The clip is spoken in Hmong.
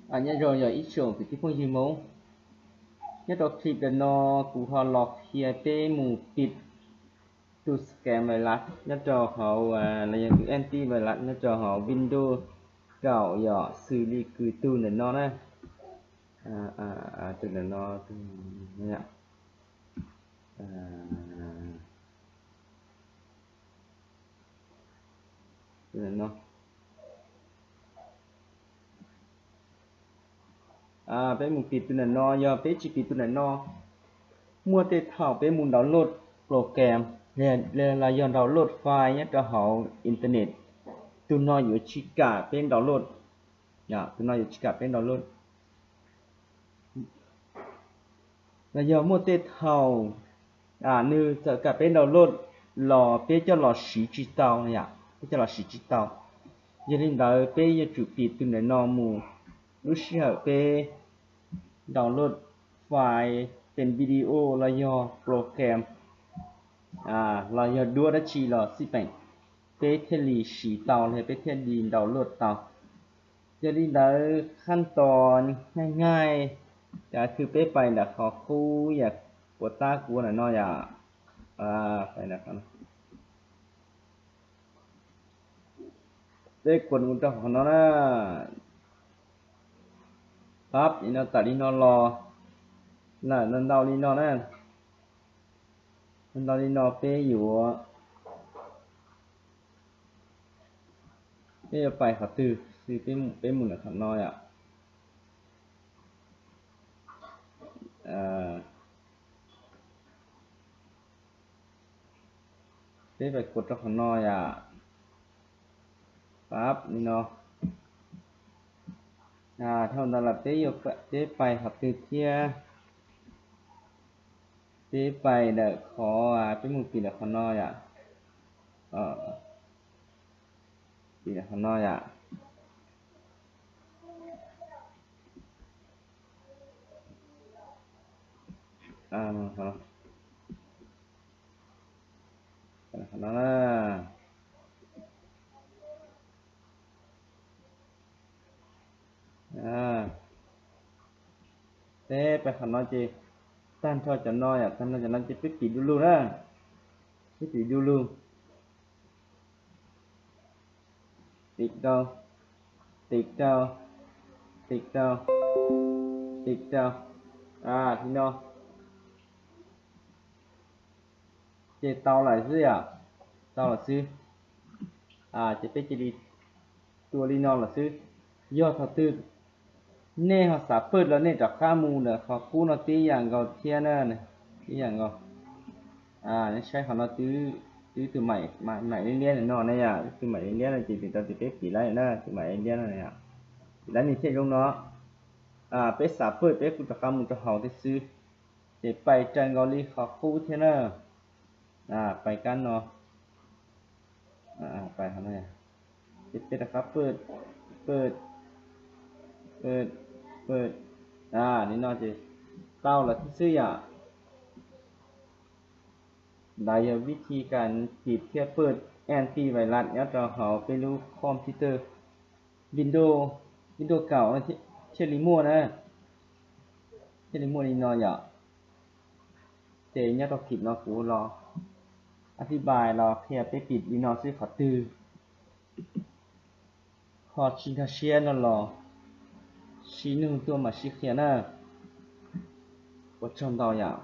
Nyob zoo yog ib tsoom kwv tij phooj ywg Hmoob, nyob rau clip ntawm no kuv ho los qhia peb mus pim tus scam virus nyob rau hauv, los yog tus anti virus nyob rau hauv Windows kaum yom, xws li kws tug ntawm no na. Tus ntawm no, tus ntawm no. Peb mus pim tus ntawm no, yog peb tsis pim tus ntawm no, muaj tej thaum peb mus download program los yog download file nyob rau hauv internet, tus no yuav tsis kam peb download, tus no yuav tsis kam peb download. Los yog muaj tej thaum nws txawm kam peb download los peb coj los siv tsis tau, peb coj los siv tsis tau. Yog li ntawd peb yuav tsum pim tus ntawm no mus, lub sij hawm peb download file, pem video los yog program, los yog duab dab tsi los xij peem, peb thiaj li siv tau los peb thiaj li download tau. Yog li ntawd khaj tos nyaj nyaj, cav twg peb pais ntawm qhov qub yam puas tab kuv ua ntawm no yom. Peb kuas mus rau qhov no na, pab li no, tawm li no los, lawm ntau li no na, ntau li no peb yuav, peb yuav pais qhov twg, peb mus ntawm qhov no yom. Peb pais kuas rau qhov no yom, pab li no. Dhau ntawd los peb yuav, peb pais qhov twg thiab, peb pais ntawm qhov, peb mus pim ntawm qhov no yom, pim ntawm qhov no yom. Peb pais qhov no ces tag nrho cov no yom, tag nrho cov no ces peb pim du lug na, peb pim du lug. Tim rau, tim rau, tim rau, tim rau, li no. Ces tau lawm xwb yom, tau lawm xwb. Ces peb cia li tua li no lawm xwb. Yog thaum twg nej ho xav pawj los nej rov qab mus ntawm qhov qub no tib yam nkaus thiab na, tib yam nkaus. Nej saib qhov no twb tus maim liab liab no na yom, tus maim liab liab no ces tsis tau tias peb pim lawm na, tus maim liab liab no na yom, pim lawm nws thiaj zoo no. Peb xav pawj peb kuj rov qab mus rau hauv thiab xwb. Ces pais raws nkaus li qhov qub thiab na. Pais kab no, pais qhov no, ces peb rov qab pawj, pawj, pawj, pawj, li no ces tau lawm thiab xwb yom. Ntawd yog vib thi kas pim thiab pawj antivirus nyob rau hauv peb lub computer Windows, Windows kaum thiaj li muaj na, thiaj li muaj li no yom. Ces nyob rau clip no kuv los a thib pais los qhia peb pim li no xwb, qhov twg ho tsis nkag siab no los sib nug tuaj mam sib qhia na. Ua tsaug ntau yom.